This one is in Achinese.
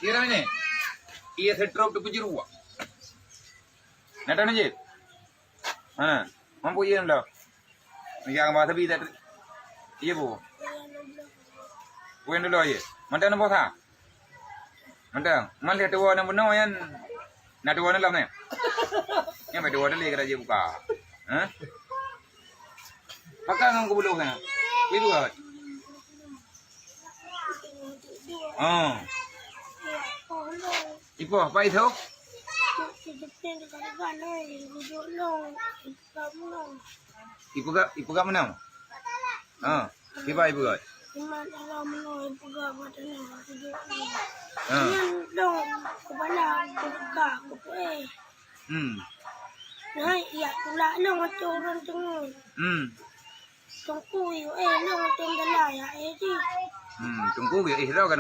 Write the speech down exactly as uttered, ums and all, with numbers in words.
Iya dah ni. Iya setrop tu pujur buah. Nada ni je. Ha, mampu iya dah. Yang bahasa bi tak. Iya bu. Bukan dulu iya. Mantap nampak tak? Mantap. Mana dia tua nama bunoe yan? Nak tua dalam ni. Yang tua dalam kata dia buka. Ha? Pakai dengan kubuluh sana. Ibu kat. Oh. Ipo, apa itu? Ipeugah, ipeugah menang. Ha, kiban ipeugah? Iman Allah menang, ipeugah mata nang. Ha. Nyan dong kepala kubuka, kubuka. Hmm. Nah, ya, tulak nang macam orang tengok. Hmm. Tungku, eh, nang macam dalam ya, eh, di. Hmm, tungku ya, eh, dah kan.